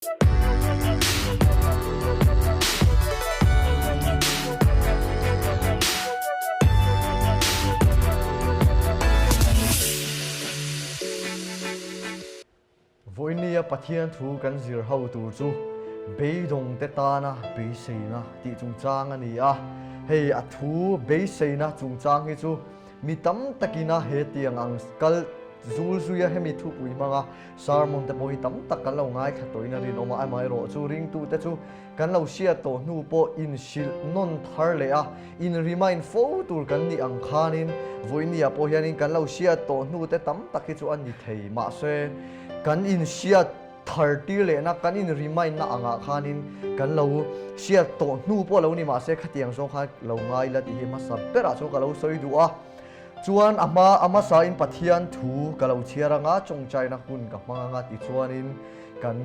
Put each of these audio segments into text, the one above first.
Vawinia Pathian thu kan zir ho tur chu beidawngte tana beiseina tih chungchang a ni a. Hei a thu beiseina chungchang hi chu mi tam takina he tiang ang kal zul zuia hemi thupui hmanga Sermon te pawh hi tam tak kan lo ngaithla tawhin a rinawm a, amaherawh chu ringtute chu kan lo hriat tawh hnu pawh inhrilh nawn thar leh a, in remind fo tur kan nih ang khanin vawinia pawh hianin kan lo hriat tawh hnu te tam tak hi chu a ni thei. Mahse, kan inhriat thar tir lehna, kan in remind na angah khanin kan lo hriat tawh hnu pawh lo ni mahse khatiang zawng khan lo ngai ila tih hi hmasa berah chuan ka lo sawi duh a. Chuan a hma a hmasain Pathian thu ka lo chhiar anga tawngtaina hun ka hmang anga tichuanin kan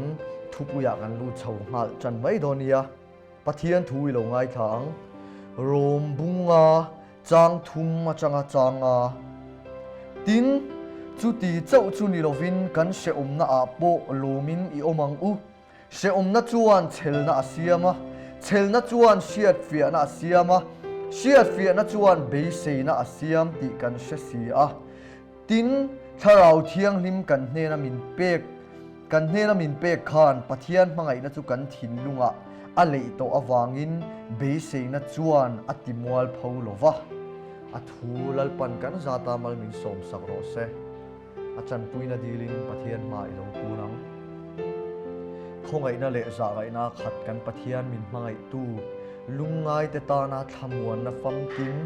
thupuiah kan lut chho nghal tan mai dawn nia. Pathian thu i lo ngaithla ang. Rom bunga chang thum atanga changa. Tin, chuti chauh chu ni lovin kan hrehawmna ah pawh lawmin i awm ang u. Hrehawmna chuan chhelna a siam a, chhelna chuan hriatfiahna a siam a, hriatfiahna chuan beiseina a siam tih kan hre si a. Tin, Thlarau Thianghlim kan hnena min pek, kan hnena min pek khan Pathian hmangaihna chu kan thinlungah a leih tawh avangin beiseina chuan a ti mualpho lo va. A thu Lalpan kan zata mal min sawmsak rawh se. A chanpuina dilin Pathian hma i lo kun ang. Khawngaihna leh zahngaihna khat kan Pathian min hmangaihtu, lungngaite tana thlamuanna famkim,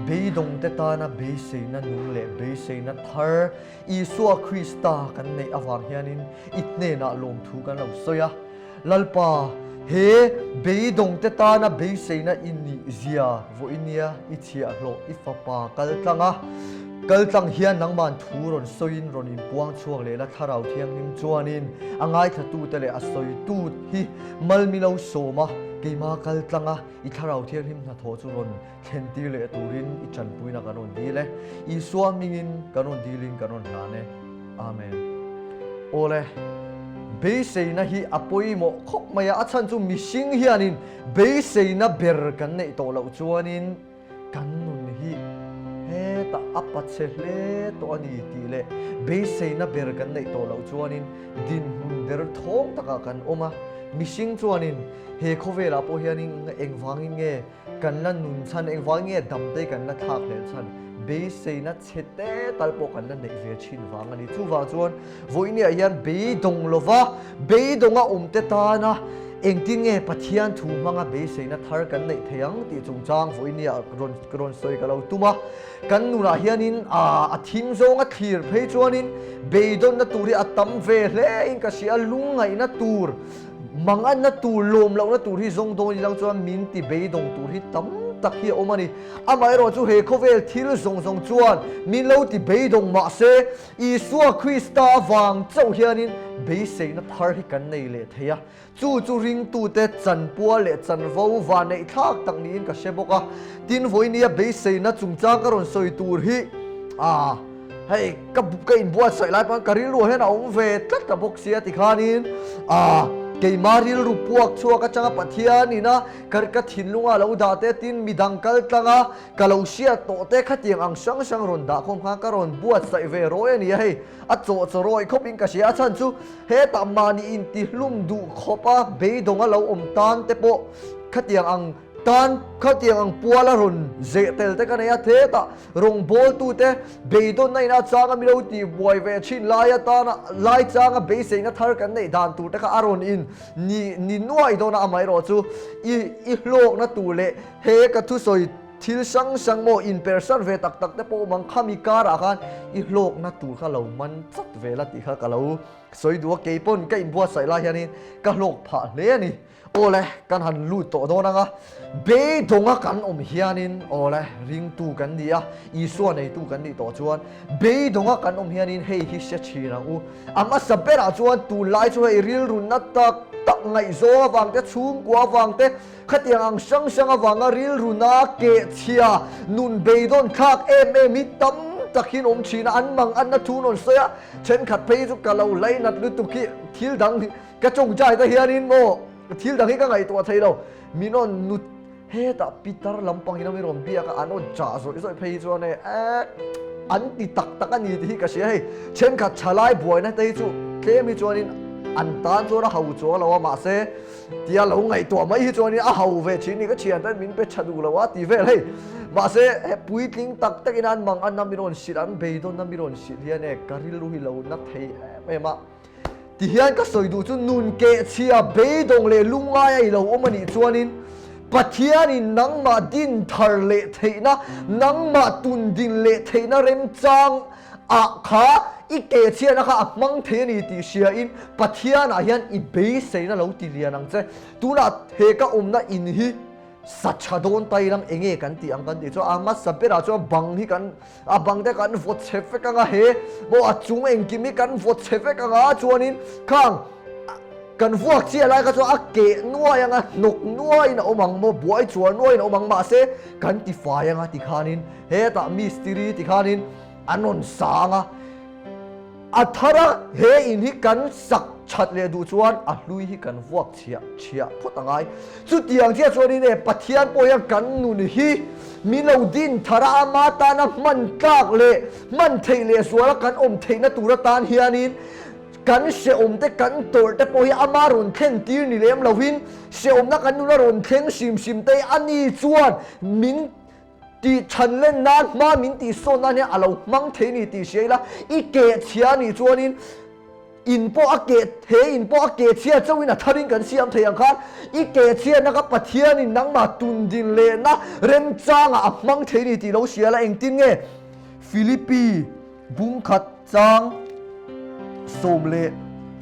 beidawngte tana beiseina nung leh beiseina thar Isua Krista kan neih avang hianin i hnenah lawmthu kan lo sawi a. Lalpa, he beidawngte tana beiseina i nih zia vawinia i chhiahhlawh i fapa kal tlang a, kal tlang hian nangman thu rawn sawiin rawn inpuang chhuak leh la Thlarau Thianghlim chuanin a ngaithlatute leh a sawitu hi malmilo sawm a, keima kal tlang a i Thlarau Thianghlim hnathawh chu rawn thlentir leh turin i tanpuina kan rawn dil e. Isua hmingin kan rawn dilin kan rawn hlan e. Amen. Awle, beiseina hi a pawimawh khawp mai a, a chhan chu mihring hianin beiseina ber kan neih tawh loh chuanin kan nun hi hetah a pache hle tawh a ni tih leh beiseina ber kan neih tawh loh chuanin dinhmun der thawng takah kan awm a. Mihring chuanin he khawvelah pawh hianin engvangin nge Kan la nun chhan engvang nge damte kan la thlak hlel chhan beiseina chhe te tal pawh kan la neih ve thin vang a ni. Chuvang chuan vawiiniah hian beidawng lova beidawnga awmte tana engtin nge Pathian thu hmanga beiseina thar kan neih thei ang tih chungchang vawiiniah rawn rawn sawi ka lo tum a. Kan nunah hianin a thim zawnga thlir phei chuanin beidawnna tur hi a tam ve hle in ka hria, lungngaihna tur Manganna tur, lawm lohna tur hi zawng dawn ilang chuan min ti beidawng tur hi tam tak hi a awm a ni. Amaherawh chu he khawvel thil zawng zawng chuan min lo ti beidawng mah se, Isua Krista avang chauh hianin beiseina thar hi kan nei leh thei a. Chu chu ringtute chanpua leh chanvo vanneih thlak tak niin ka hre bawk a. Tin, vawinia beiseina chungchang ka rawn sawi tur hi a. Hei ka ka inbuatsaih lai pawn ka rilru hian a awm ve tlat ta bawk sia tikhanin ah keima rilru puak chhuak atanga Pathian ina ka ka thinlunga lo dah te tin midang kal tlanga ka lo hriat tawh te khatiang ang hrang hrang rawn dah khawm khan ka rawn buatsaih ve rawi a ni a hei a chawh chaw rawi khawp in ka hria a chhan chu hetah mahni intihlum duh khawp a beidawng a lo awm tan te pawh khatiang ang Tan khatiang ang pual a rawn zeh tel te ka nei a, thetah rawngbawltute beidawnna in a changa mi lo tih buai ve thin lai atana lai changa beiseina thar kan neih dan tur te kha a rawn in ni ni nuai dawn a, amaherawh chu i i hlawkna tur leh he ka thusawi thil hrang hrang maw inpersan ve tak tak te pawh awm ang khami karah khan i hlawkna tur kha lo man chat ve la tih kha ka lo sawi duh a, keipawn ka inbuatsaih lai hianin ka hlawk phah hle a ni. Awle, kan han lut tawh dawn ang a, beidawnga kan awm hianin awle, ringtu kan ni a, Isua neitu kan nih tawh chuan beidawnga kan awm hianin hei hi hre thin ang u. A hmasa berah chuan tunlai chu hei rilrunna tak tak ngaihzawng avang te, chhungkua avang te, khatiang ang hrang hrang avanga rilruna kehchhia nun beidawn thlak em em hi tam. takin awm thin a, an mang anna thu an rawn sawi a, thenkhat phei chu ka lo lainat lutuk hi thil dang ka tawngtai te hianin maw thil dang hi ka ngaihtuah thei lo, min rawn nut Hetah pitar lampang in a mi rawn biak a, an rawn chah zawih zawih phei hi chuan hei eh an ti tak tak a ni tih hi ka hria hei. Thenkhat thalai buaina te hi chu tlem hi chuanin an tan chuan a ho chuang lo a mahse tia lo ngaihtuah mai hi chuanin a ho ve thin ni ka thian ten min pe tha duh lo a ti vel hei. Mahse he puitling tak takin an mang anna mi rawn hrilh an beidawnna mi rawn hrilh hian e ka rilru hi lo na thei em em a. Tihian ka sawi duh chu nun kehchhia beidawng leh lungngai a i lo awm a nih chuanin Pathianin nangmah din thar leh theihna, nangmah tun din leh theihna remchang ah kha i kehchhiatna kha a hmang thei a ni tih hriain Pathianah hian i beiseina lo ti lian ang che. Tunah he ka awmna in hi sa tha dawn tai lam enge kan tih ang kan tih chuan a hmasa berah chuan bang hi kan A bang te kan vawt chhe vek anga he maw a chung engkim hi kan vawt chhe vek anga chuanin khang kan vuak chiah lai kha chuan a keh nuai anga hnawk nuaiin a awm ang maw buai chuar nuaiin a awm ang mahse kan ti fai anga tikhanin hetah mistiri tikhanin an rawn sa anga A thar a, he in hi kan sak that leh duh chuan a hlui hi kan vuak chhiah chhiah phawt a ngai. Chutiang chiah chuanin e, Pathian pawh hian kan nun hi min lo din thar a, ama tana hman tlak leh hman theih leh zuala kan awm theihna tur atan hianin kan hrehawm te kan tawrh te pawh hi ama rawn thlen tir ni lem lovin hrehawmna kan nuna rawn thleng hrim hrim te hi ani chuan min Tih chhan len nan hma min tih sawn nan hian a lo hmang thei ni tih hria ila, i keh chhia nih chuanin in pawh a keh he in pawh a keh chhia chauhin a tharin kan siam thei ang khan i keh chhiatna kha Pathianin nangmah tundin lehna remchangah a hmang thei ni tih lo hria la engtin nge Philippi Bungkhat chang sawm leh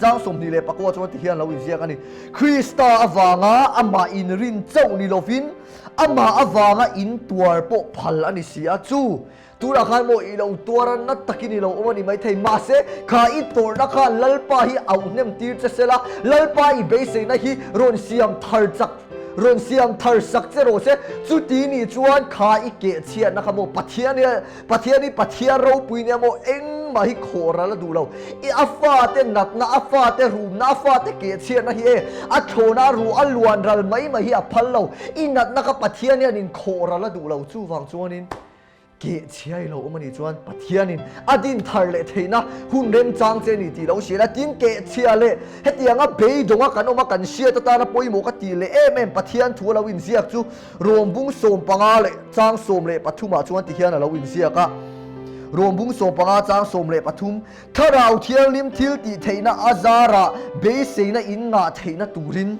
chang 24 chuan tihian lo inziak a ni. Krista avanga amah inrin chauh ni lovin amah avanga intuar pawh phal a ni si a. Chu tunah khan maw i lo tuar a, na takin i lo awm a ni maithei. Mahse, kha i tawrhna khan Lalpa hi auh hnem tir che sela, Lalpa i beiseina hi rawn siam thar chak rawn siam thar sak che rawh se. Chuti nih chuan kha i kehchhiatna kha maw Pathian hi Pathian hi Pathian ropui nia maw engmah hi khawh ral a duh lo. I a fate natna, a fate rumna, a fate kehchhiatna hi e a thlawna a ruh a luan ral mai mai hi a phal lo. I natna kha Pathian hian in khawh ral a duh lo. Chuvang chuanin kehchhia i lo awm a nih chuan Pathianin a din thar leh theihna hun remchang che a ni tih lo hria la. Tin kehchhia leh hetianga beidawnga kan awm a kan hriat atana pawimawh ka tih leh em em Pathian thu a lo inziak chu Rawmbung 15 leh chang 13 ah chuan tihian a lo inziak a, Rawmbung 15 chang 13, Thlarau Thianghlim thil tih theihna a zarah beiseina in ngah theihna turin,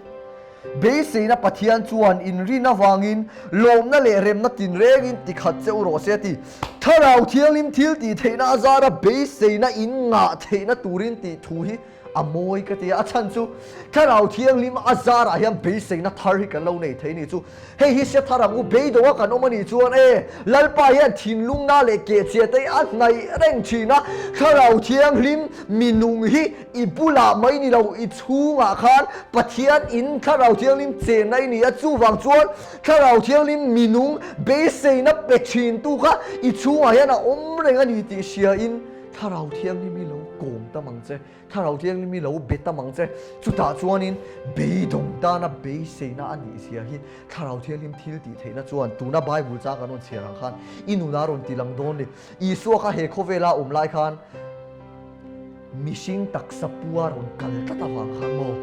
beiseina Pathian chuan inrin avangin lawmna leh remna tinrengin tikhat che u rawh se a ti. Thlarau Thianghlim thil tih theihna a zara beiseina in ngah theihna turin tih thu hi A mawi ka ti a, a chhan chu Thlarau Thianghlim a zarah hian beiseina thar hi kan lo nei thei ni chu. Hei hi hria thar ang u, beidawnga kan awm a nih chuan e, Lalpa hian thinlungna leh kehchhia te hi a hnaih reng thin a, Thlarau Thianghlim mi nung hi i bulah mai ni lo, i chhungah khan Pathian in Thlarau Thianghlim chenna i ni a, chuvang chuan Thlarau Thianghlim mi nung beiseina pe thintu kha i chhungah hian a awm reng a ni tih hriain Thlarau Thianghlim hi lo kawm tam ang che, Thlarau Thianghlim hi lo be tam ang che. Chutah chuanin beidawng tana beiseina a nih zia hi Thlarau Thianghlim thil tih theihna chuan tuna Bible chang kan rawn chhiar ang khan i nuna rawn ti lang dawn ni. Isua kha he khawvela awm lai khan mihring taksa pua rawn kal tlat avang khan maw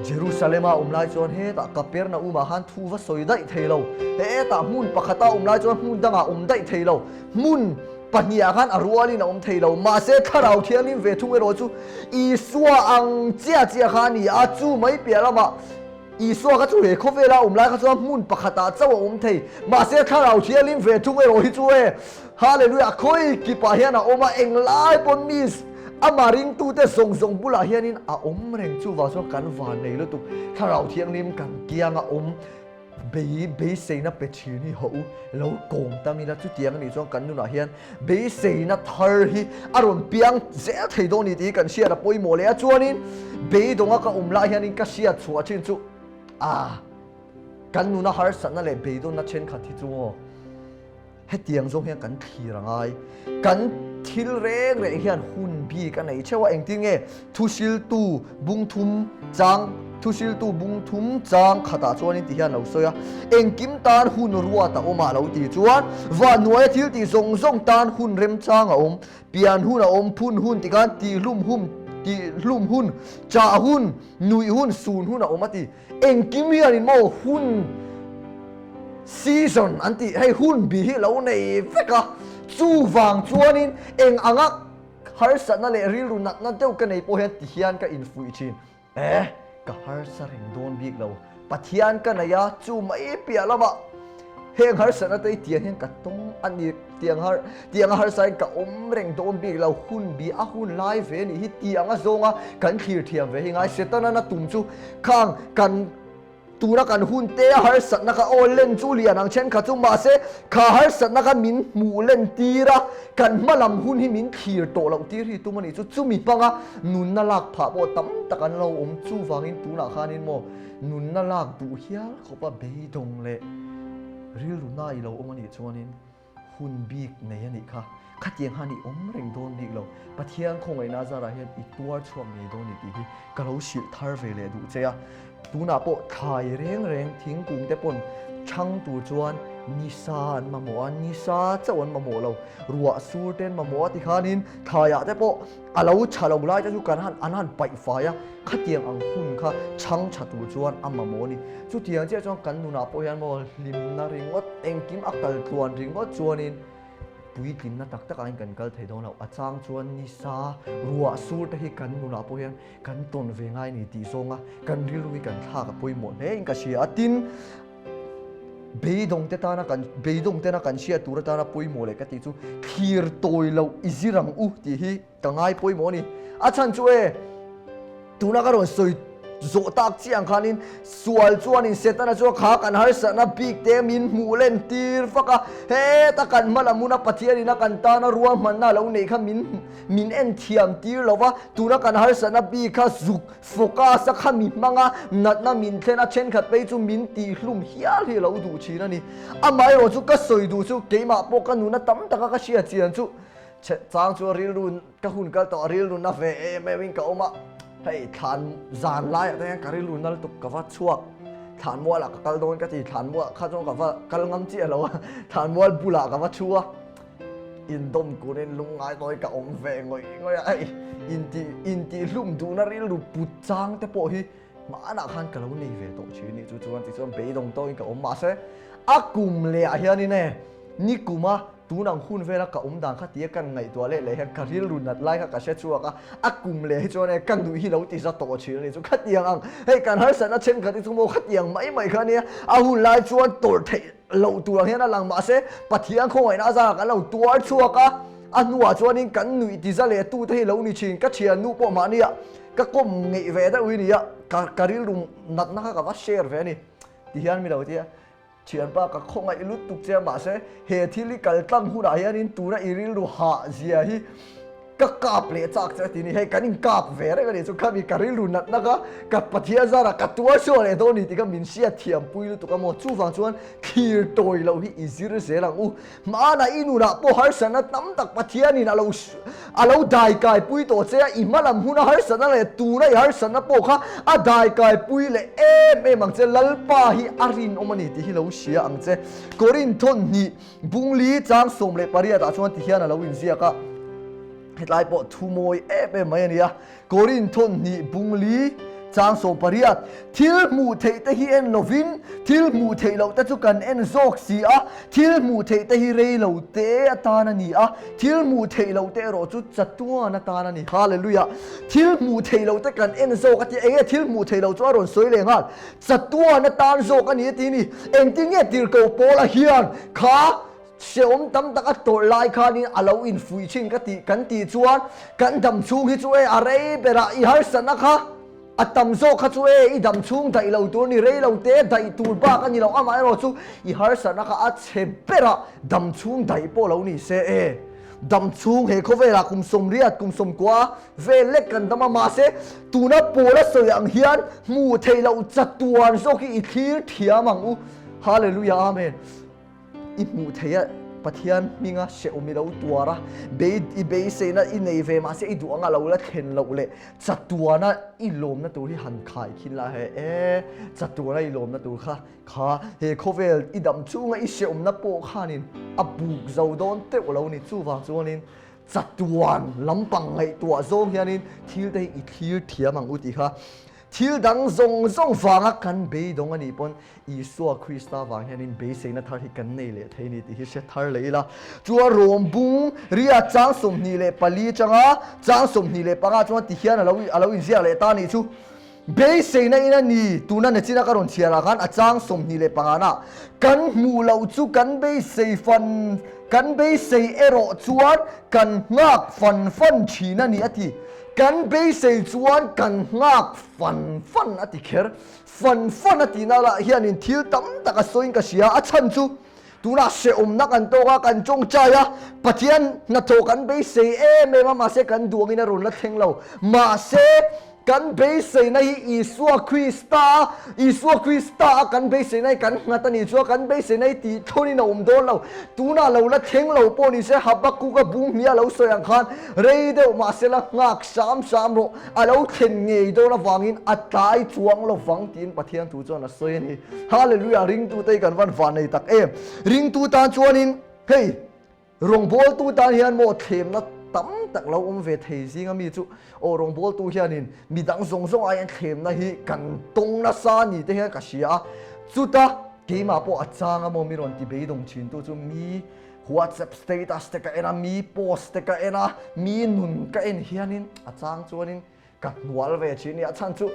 Jerusalema awm lai chuan hetah Kapernaumah khan thu va sawi daih thei lo, hetah hmun pakhata awm lai chuan hmun dangah awm daih thei lo, hmun Pahnihah khan a rualin a awm thei lo. Mahse, Thlarau Thianghlim ve thung erawh chu Isua ang chiah chiah kha a ni a, chu mai piah lamah Isua kha chu he khawvela awm lai kha chuan hmun pakhatah chauh a awm thei. Mahse, Thlarau Thianghlim ve thung erawh hi chu e, Hallelujah, khawi kipah hian a awm a, englai pawn mi amah ringtute zawng zawng bulah hianin a awm reng. Chuvang chuan kan van nei lutuk, Thlarau Thianghlim kan kianga awm. Bei beiseina pe thin hi haw u, lo kawm tam ila chutiang anih chuan kan nunah hian beiseina thar hi a rawn piang zel thei dawn ni tih hi kan hriat a pawimawh leh a chuanin beidawnga ka awm lai hianin ka hriat chhuah thin chu a kan nuna harsatna leh beidawnna thenkhat hi chu aw. Hetiang zawng hian kan thlir a ngai. Kan thil reng reng hian hun bik a nei theuh a, engtin nge thuhriltu bungthum chang thuhriltu bungthum chang khatah chuanin ti hian lo sawi a, engkim tan hun ruat a awm a lo ti chuan vanhnuaia thil tih zawng zawng tan hun remchang a awm, pian hun a awm, phun hun tikhan tihlum hun tihlum hun, chah hun, nuih hun, sun hun a awm a ti. Engkim hianin maw hun season an tih hei hun bi hi lo nei vek a, chuvang chuanin eng anga harsatna leh rilru natna deuh ka nei pawh hian ti hian ka infuih thin. Eh, ka harsa reng dawn bik lo, Pathian ka nei a, chu mai piah lamah Heng harsatna te hi tiang hian ka tawng a ni, tiang har tiang a harsa in ka awm reng dawn bik lo, hun bi a hun lai ve nih hi tiang a zawnga kan thlir thiam ve hi ngai. Setana na tum chu khang kan tuna kan hun te a harsatna kha aw len chu lian ang thenkhat chu mahse kha harsatna kha min hmuh len tir a, kan hma lam hun hi min thlir tawh loh tir hi tum a nih chu. Chumi hmanga nunna lak phah pawh tam tak an lo awm chuvangin tunah khanin maw nunna lak duh hial khawpa beidawng leh rilru na i lo awm a nih chuanin hun bik nei a nih kha. Khatiang khan i awm reng dawn bik lo. Pathian khawngaihna zarah hian i tuar chhuak ngei dawn ni tih hi ka lo hrilh thar ve leh duh che a. Tunah pawh thlai reng reng thingkung te pawn chhang tur chuan nisa an mamawh a, nisa chauh an mamawh lo. Ruah sur te an mamawh a tikhanin thlaiah te pawh A lo tha lo lai te chu kan han an han paih fai a, khatiang ang hun kha chhang tha tur chuan a mamawh a ni. Chutiang chiah chuan kan nunah pawh hian maw hlimna ringawt, engkim a kal tluan ringawt chuanin puitlinna tak takah hian kan kal thei dawn lo. A chang chuan nisa, ruah sur te hi kan nunah pawh hian kan tawn ve ngai a ni tih zawnga kan rilru hi kan thlak a pawimawh hle in ka hria a. Tin, beidawng te tana kan beidawng tena kan hriat tur atana pawimawh leh ka tih chu thlir tawi loh i zir ang u tih hi ka ngai pawimawh a ni. A chhan chu e, tuna ka rawn sawi zawh tak chiah ang khanin sual chuanin Setana chu a kha kan harsatna bik te min hmuh len tir fak a, heta kan hma lam huna Pathianin a kan tana ruahmanna a lo neih kha min min en thiam tir lo va, tuna kan harsatna bik kha zuk Focus a kha mi hmanga natna min thlen a thenkhat phei chu min tihhlum hial hi a lo duh thin a ni. Amaherawh chu ka sawi duh chu keimah pawh ka nuna tam taka ka hriat chian chu chang chu a rilru ka hun kal tawh a rilru na ve em em in ka awm a, hei thlan zan laiah te hian ka rilru na lutuk ka va chhuak thlan mualah ka kal dawn ka ti thlan mual kha chuan ka va kal ngam chiah lo a thlan mual bulah ka va thu a. Indawm kurin lungngai tawi ka awm ve ngawih ngawih a, hei intih intihhlum duhna rilru put chang te pawh hi hmanah khan ka lo nei ve tawh thin a nih chu chuan tichuan beidawng tawngin ka awm mahse a kum leh ah hianin e nikuma tun ang hun vela ka awm dan kha tia kan ngaihtuah leh leh hian ka rilru nat lai kha ka hre chhuak a, a kum leh hi chuan e ka nuih hi lo ti za tawh thin a nih chu khatiang ang hei kan harsatna thenkhat hi chu maw khatiang mai mai kha ania a hun lai chuan tawrh theih loh tur ang hian a lang mahse Pathian khawngaihna a zangah kan lo tuar chhuak a, a hnuah chuanin kan nuih tiza leh tute hi lo ni thin. Ka thiannu pawh mahnia ka kawm ngeih ve deuh hi nia, ka ka rilru natna kha ka va share ve a ni ti hian mi lo ti a, thianpa ka khawngaih lutuk che a mahse he thil hi kal tlang hunah hianin tuna i rilru hah zia hi Ka kap leh chak che a ti ni, hei kan in kap ve reng a nih chu khami ka rilru natna kha ka Pathian zarah ka tuar chhuak leh dawn ni tih kha min hriat thiam pui lutuk a maw, chuvang chuan thlir tawi loh hi i zir zel ang u, hmanah i nunah pawh harsatna tam tak Pathianin a lo a lo dai kai pui tawh che a, i hma lam huna harsatna leh tuna i harsatna pawh kha a dai kai pui leh em em ang che, Lalpa hi a rinawm a ni tih hi lo hria ang che, Korinthon hnih. Bungli chang 18 ah chuan tihian a lo inziak a, hetlai pawh thu mawi em em mai a ni a, Korinthon hnih Bungli chang 18, Thil hmuh theih te hi en lovin thil hmuh theih loh te chu kan en zawk si a, thil hmuh theih te hi rei lo te atan a ni a, thil hmuh theih loh te erawh chu chatuan atan a ni. Hallelujah! Thil hmuh theih loh te kan en zawk a ti, enge thil hmuh theih loh chu a rawn sawi leh nghal. Chatuan atan zawk a ni a ti ni. Engtin nge tirhkoh Paula hian kha hrehawm tam tak a tawrh lai khanin a lo infuih thin ka tih kan tih chuan kan dam chhung hi chu e a rei berah i harsatna kha a tam zawk kha chu e i dam chhung daih lo tur a ni, rei lo te daih tur bak a ni lo, amaherawh chu i harsatna kha a chhe berah dam chhung daih pawh lo ni se e. Dam chhung he khawvelah kum 80 kum 90 Vel lek kan dam a, mahse tuna Paula sawi ang hian hmuh theih loh chatuan zawk hi i thlir thiam ang u. Hallelujah Amen. I hmuh theih a, Pathian hminga hrehawm i lo tuar a, bei i beiseina i nei ve mahse i duh anga lo la thlen loh leh chatuana i lawmna tur hi han khai khin la he e, chatuana i lawmna tur kha kha he khawvel i dam chunga i hrehawmna pawh khanin a buk zo dawn teuh lo ni. Chuvang chuanin chatuan lampang ngaihtuah zawng hianin thil te hi i thlir thiam ang u tih kha Thil dang zawng zawng vanga kan beidawng a nih pawn Isua Krista vang hianin beiseina thar hi kan nei leh thei a ni tih hi hre thar leh ila. Chuan Rom bung ria chang 24 atanga chang 25 chuan ti hian a lo a lo inziak leh ta a nih chu. Beiseina in a ni, tuna nachina ka rawn chhiar ah khan a chang 25 na kan hmuh loh chu kan beisei fan kan beisei erawh chuan kan nghak fan fan thin a ni a ti. Kan beisei chuan kan nghak fan fan a ti kher. Fan fan a tihna lah hianin thil tam tak a sawiin ka hria. A chhan chu tunah hrehawmna kan tawk a, kan tawngtai a, Pathian hnathawh kan beisei em em a, mahse kan duangin a rawn la thleng lo. Mahse kan beiseina hi Isua Krista, Isua Krista a kan beiseina hi kan nghat a nih chuan kan beiseina hi tih thlawnin a awm dawn lo. Tunah lo la thleng lo pawh ni se Habakkuk-a bung hmia lo sawi ang khan rei deuh mahse la nghak hram hram rawh, a lo thlen ngei dawn avangin a tlai chuang lo vang tiin Pathian thu chuan a sawi a ni. Hallelujah! Ringtute hi kan van van nei tak em! Ringtu tan chuanin hei rawngbawltu tan hian maw thlemna tam tak lo awm ve thei zinga mi chu aw rawngbawltu hianin midang zawng zawng aiin thlemna hi kan tawng nasa ni te hian ka hria a, chuta Keimah pawh a chang a maw mi rawn ti beidawng thin tu chu mi WhatsApp status te ka en a, mi post te ka en a, mi nun ka en hianin a chang chuanin ka hnual ve thin a ni. A chhan chu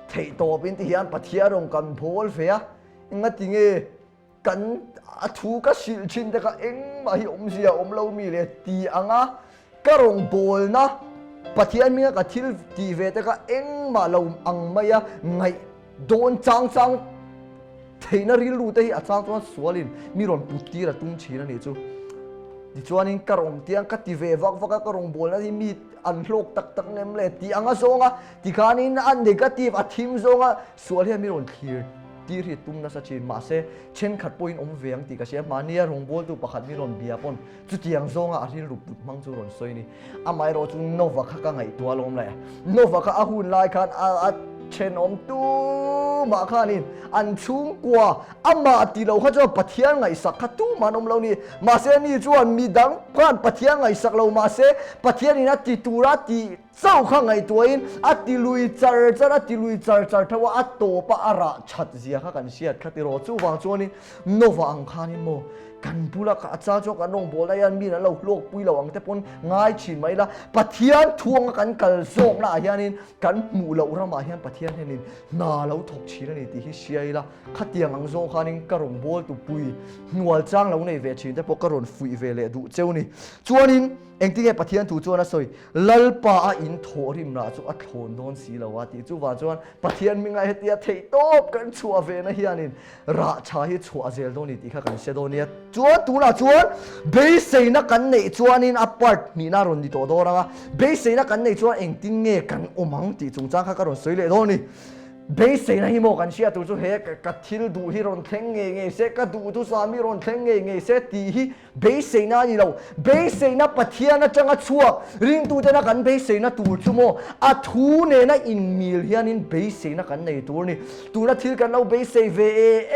theihtawpin ti hian Pathian rawn kan bawl ve a, engati nge kan a thu ka hrilh thin te kha engmah hi awmzia a awm lo mi le ti anga Ka rawngbawlna Pathian hminga ka thil tih ve te kha engmah lo ang mai a, ngaih dawn chang chang theihna rilru te hi a chang chuan sualin mi rawn put tir a tum thin a nih chu. Tichuanin ka rawn tiang ka ti ve vak vak a, ka rawngbawlna hi mi an hlawk tak tak ngem le tih anga zawnga tikhanin a negative a thim zawnga sual hian mi rawn thlir tir hi tum nasa thin. Mahse thenkhat pawhin awm ve ang tih ka hria, mahnia rawngbawltu pakhat mi rawn bia pawn Chutiang zawnga a rilru put hmang chu rawn sawi a ni. Amaherawh chu Nova kha ka ngaihtuah alawm le. Nova kha a hun lai khan a thenawm tumah khanin an chhungkua amah ti lo kha chuan Pathian ngaihsak kha tumah an awm lo ni. Mahse ani chuan midang khan Pathian ngaihsak lo mahse Pathianin a ti tura tih chauh kha ngaihtuahin a ti lui char char a ti lui char char tho a, a tawpa a rah that zia kha kan hriat kha tiraw. Chuvang chuanin Nova ang khanin maw kan bula a chang chuan kan rawngbâwl lai hian miin an lo hlawkpui lo ang te pawn ngai thin mai ila, Pathian thuanga kan kal zawkna ah hianin kan hmuh loh ramah hian Pathian hianin hna lo thawk thin a ni tih hi hria ila, khatiang ang zawng khanin ka rawngbâwl tupui hnual chang lo nei ve thin te pawh ka rawn fuih ve leh duh cheu ni. Chuanin engtinge Pathian thu chuan a sawi? Lalpa a in thawhrim lah chu a thlawn dawn si lo a tih chuvang chuan Pathian hminga hetia theihtawp kan chhuah ve na hianin rah tha hi chhuah zel dawn ni tih kha kan hre dawn nia. Chuan tunah chuan beiseina kan neih chuanin a part hnihna a rawn ni tawh dawn ang a, beiseina kan neih chuan engtin nge kan awm ang tih chungchang kha ka rawn sawi leh dawn a ni. Beiseina hi maw kan hriat tur chu he ka thil duh hi rawn thleng ngei ngei se, ka duhthusam hi rawn thleng ngei ngei se tih hi Beiseina a ni lo. Beiseina Pathian atanga chhuak ringtutena kan beiseina tur chu maw a thu nena inmil hianin beiseina kan nei tur a ni. Tuna thil kan lo beisei ve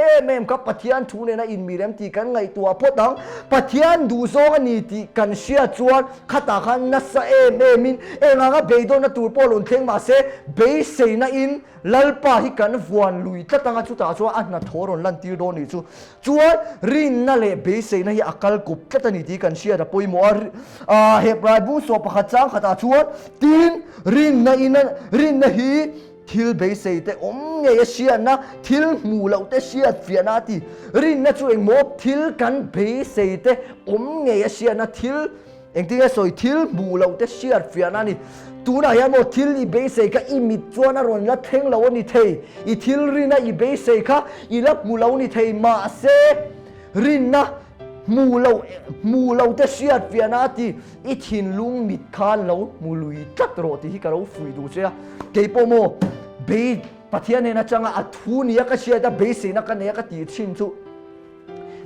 em em kha Pathian thu nena inmil em tih kan ngaihtuah phawt ang. Pathian duhzawng a ni tih kan hriat chuan khatah khan nasa em emin eng anga beidawnna tur pawh rawn thleng mahse beiseina in Lalpa hi kan vuan lui tlat anga chutah chuan a hnathawh rawn lantir dawn nih chu. Chuan rinna leh beiseina hi a kal kup tlat a ni tih kan hriat a pawimawh a. Aa Hebrai bung sawh pakhat chang khatah chuan tin rinna in rinna hi thil beisei te awm ngei a hriatna, thil hmuh loh te hriat fiahna a ti. Rinna chu engmaw thil kan beisei te awm ngei a hriatna, thil Engtin nge sawi thil hmuh loh te hriat fiahna a ni. Tunah hian maw thil i beisei kha i mit chuan a rawn la thleng lo a ni thei. I thil rina i beisei kha i la hmu lo ni thei. Mahse, rinna hmuh loh hmuh loh te hriat fiahna a ti. I thinlung mit khan lo hmu lui tlat rawh tih hi ka lo fuih duh che a. Kei pawh maw bei Pathian hnen atanga a thu nia ka hriat a beiseina ka nei a ka tih thin chu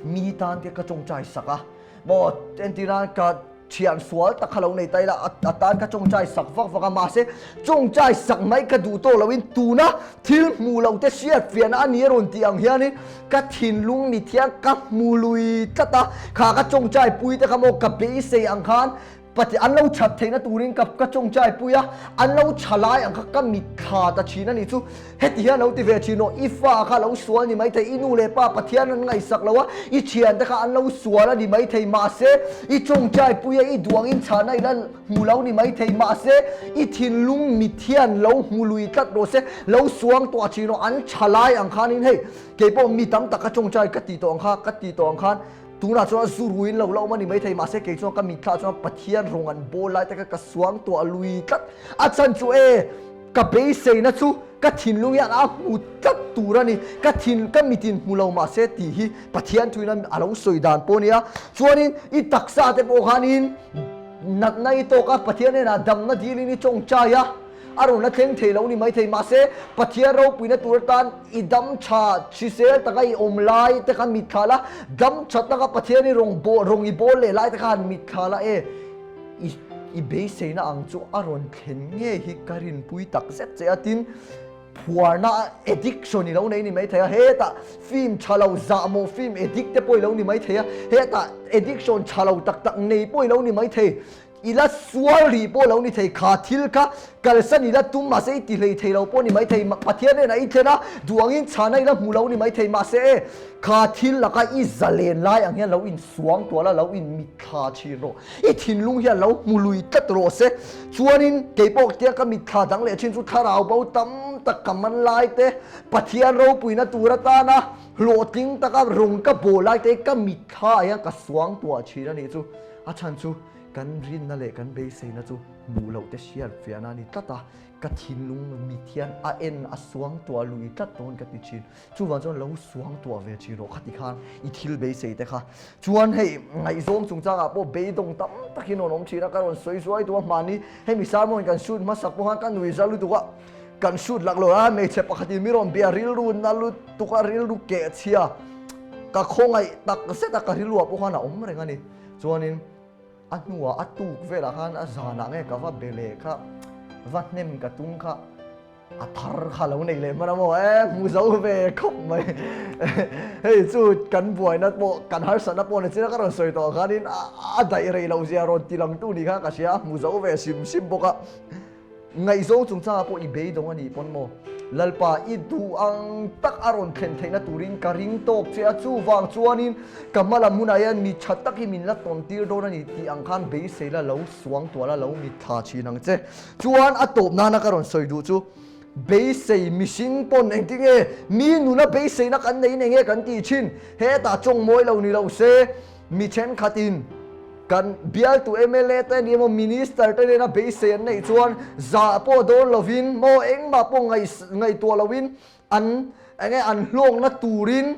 mi tan te ka tawngtai sak a. Maw entirnan ka thian sual tak kha lo nei ta ila a tan ka tawngtai sak vak vak a, mahse tawngtai sak mai ka duh tawh loin tuna thil hmuh loh te hriat fiahna a ni a rawn tih ang hianin ka thinlung mit hian ka hmu lui tlat a, kha ka tawngtai pui te kha maw ka beisei ang khan Pati an lo that theihna turin ka ka tawngtai pui a, an lo tha lai ang kha ka mitthla ta thin a nih chu. Heti hian lo ti ve thin aw, i fa kha lo sual ni maithei, i nu leh pa Pathian an ngaihsak lo a, i thiante kha an lo sual a ni maithei, mahse i tawngtai pui a, i duangin chhana i la hmu lo ni maithei, mahse i thinlung mit hian lo hmu lui tlat rawh se, lo suang tuah thin aw, an tha lai ang khanin hei keipawh mi tam tak ka tawngtai ka ti tawh ang kha, ka ti tawh ang khan. Tunah chuan zu ruin lo la awm a ni maithei, mahse kei chuan ka mitthla chuan Pathian rawng an bawl lai te kha ka suang tuah lui tlat. A chhan chu e, ka beiseina chu ka thinlung hian a hmu tlat tur a ni, ka thin ka mitin hmu lo mahse tih hi Pathian thuin a lo sawi dan pawh a nia. Chuanin i taksa te pawh khanin natna i tawk a, Pathian hnenah damna dilin i tawngtai a. A rawn la thleng thei lo ni maithei, mahse Pathian ropuina tur atan i dam tha hrisel taka i awm lai te kha mitthla la, dam tha taka Pathian i rawn rawn i bawl leh lai te kha han mitthla la e, i i beiseina ang chu a rawn thlen ngei hi ka rinpui tak zet che a, tin phuarna addiction i lo nei ni maithei a, hetah film tha lo zahmawh film addict te pawh i lo ni maithei a, hetah addiction tha lo tak tak nei pawh i lo ni maithei. I la sual rih pawh lo ni thei, kha thil kha kalsan i la tum mahse i ti hlei thei lo pawh ni mai thei, Pathian hnenah i thlen a, duh angin chhana i la hmu lo ni mai thei, mahse e, kha thil laka i zalen lai ang hian lo insuang tuah la, lo inmitthla thin rawh, i thinlung hian lo hmu lui tlat rawh se. Chuanin kei pawh tia ka mitthla dang leh thin chu thlarau bo tam tak ka man lai te, Pathian ropuina tur atana hlawhtling taka rawng ka bawl lai te ka mitthla ah hian ka suang tuah thin a nih chu, a chhan chu. Kan rinna leh kan beiseina chu hmuh loh te hriat fiahna a ni tlat a, ka thinlung mit hian a en a suang tuah lui tlat dawn ka ti thin. Chuvang chuan lo suang tuah ve thin rawh khati khan i thil beisei te kha. Chuan hei ngaihzawng chungchangah pawh beidawng tam takin rawn awm thin a, ka rawn sawi zuai duh a, hmani hemi sermon kan shoot hmasak pawh khan ka nui za lutuk a, kan shoot lak lo a, hmeichhe pakhatin mi rawn bia rilru na lutuk a, rilru keh chhia ka khawngaih tak zet a, ka rilruah pawh khan a awm reng a ni. Chuanin a hnuah a tuk velah khan a zanah nge ka va be leh kha, va hnem ka tum kha a thar kha lo nei leh hman a maw e, hmu zo ve khawp mai. Hei chu kan buaina pawh kan harsatna pawh ni chin a ka rawn sawi tawh khanin a daih rei loh zia rawn ti langtu ni kha ka hria a, hmu zo ve hrim hrim bawk a. Ngaihzawng chungchangah pawh i beidawng a nih pawn maw? Lalpa, i duh ang tak a rawn thlen theihna turin ka ring tawk che a, chuvang chuanin ka hma lam hunah hian mi tha tak hi min la tawn tir dawn a ni tih ang khan beisei la lo suang tuah la lo mitthla thin ang che. Chuan a tawp nana ka rawn sawi duh chu, beisei mihring pawn engtinge mi nuna beiseina kan neiin enge kan tih thin? Hetah tawng mawi lo ni lo se, Mi thenkhatin kan bialtu mla te ni emaw minister te nena beisei an neih chuan zah pawh dawn lovin maw engmah pawh ngaihtuah loin an enge an hlawkna turin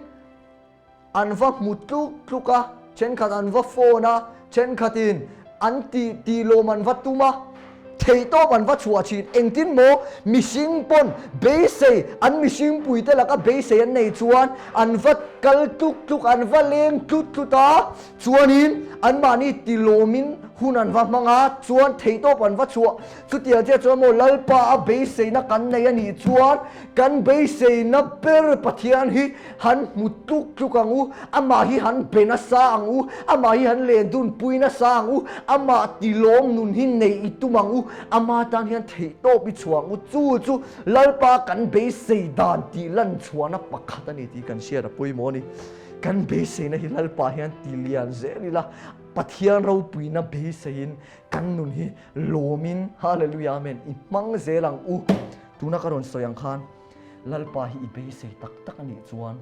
an va hmu tluk tluk a, thenkhat an va phone a, thenkhatin an tih tih lawm an va tum a. Theihtawp an va chhuah thin. Engtin maw mihring pawn beisei, an mihring puite laka beisei an nei chuan an va kal tluk tluk, an va leng tlut tlut a, chuanin anmahni tilawmin hun an va hmang a, chuan theihtawp an va chhuah. Chutiang chiah chuan maw Lalpa a beiseina kan nei a nih chuan kan beiseina ber Pathian hi han hmu tluk tluk ang u, amah hi han be nasa ang u, amah hi han len dun pui nasa ang u, amah tilawm nun hi nei i tum ang u, ama tan hian theihtawp i chhuah ang u, chu chu Lalpa kan beisei dan tih lan chhuahna pakhat a ni tih kan hriat a pawimawh a ni. Kan beiseina hi Lalpa hian ti lian zel ila, Pathian ropuina beiseiin kan nun hi lawmin Hallelujah Amen i hmang zel ang u. Tuna ka rawn sawi ang khan Lalpa hi i beisei tak tak a nih chuan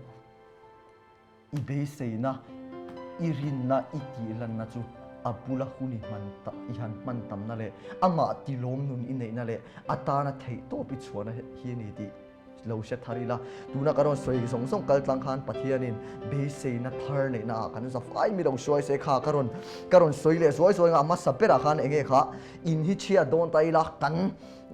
i beiseina, i rinna, i tihlanna chu a bula hun i hman i han hman tamna leh amah tilawm nun i neihna leh a tana theihtawp i chhuahna hi a ni tih lo hre thar ila. Tuna ka rawn sawi zawng zawng kal tlang khan Pathianin beiseina thar neihna ah kan za fai mi lo hruai se kha ka rawn ka rawn sawi leh zuai zuai ang a, a hmasa berah khan enge kha in hi chhiat dawn ta ila kan.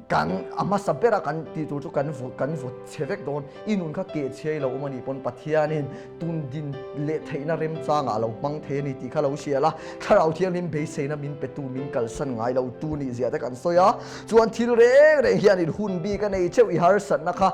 Kan a hmasa bera kan tih tur chu kan vaw kan vaw chhe vek dawn. I nun kha keh chhiai lo awm a nih pawn Pathianin tun din leh theihna remchangah a lo hmang thei a ni tih kha lo hria la. Thlarau Thianghlim beiseina min petu min kalsan ngai lo tu nih zia te kan sawi a. Chuan thil reng reng hianin hun bik a nei cheuh i harsatna kha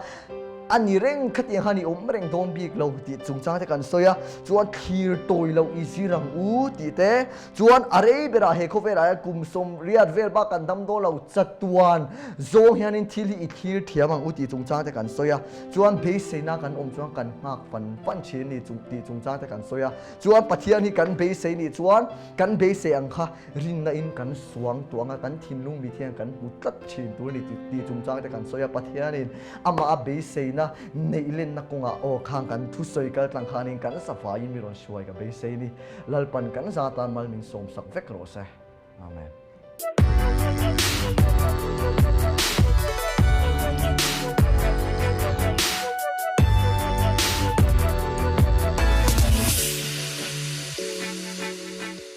a ni reng khatiang khan i awm reng dawn bik lo tih chungchang te kan sawi a. Chuan thlir tawi loh i zir ang u tih te Chuan a rei berah he khawvelah hian kum 80 vel bak kan dam dawn lo chatuan zawng hianin thil hi i thlir thiam ang u tih chungchang te kan sawi a, chuan beiseina kan awm chuan kan nghak fan fan thin ni chung tih chungchang te kan sawi a, chuan Pathian hi kan beisei nih chuan kan beisei ang kha rinna in kan suang tuah anga kan thinlung mit hian kan hmu tlat thin tur a ni tih chungchang te kan sawi a, Pathianin amah a beiseina neih lenna kawngah aw khang kan thusawi kal tlang khanin kan safaiin mi rawn hruai ka beisei ni. Lalpan kan za tan mal min sawmsak vek rawh se. Amen.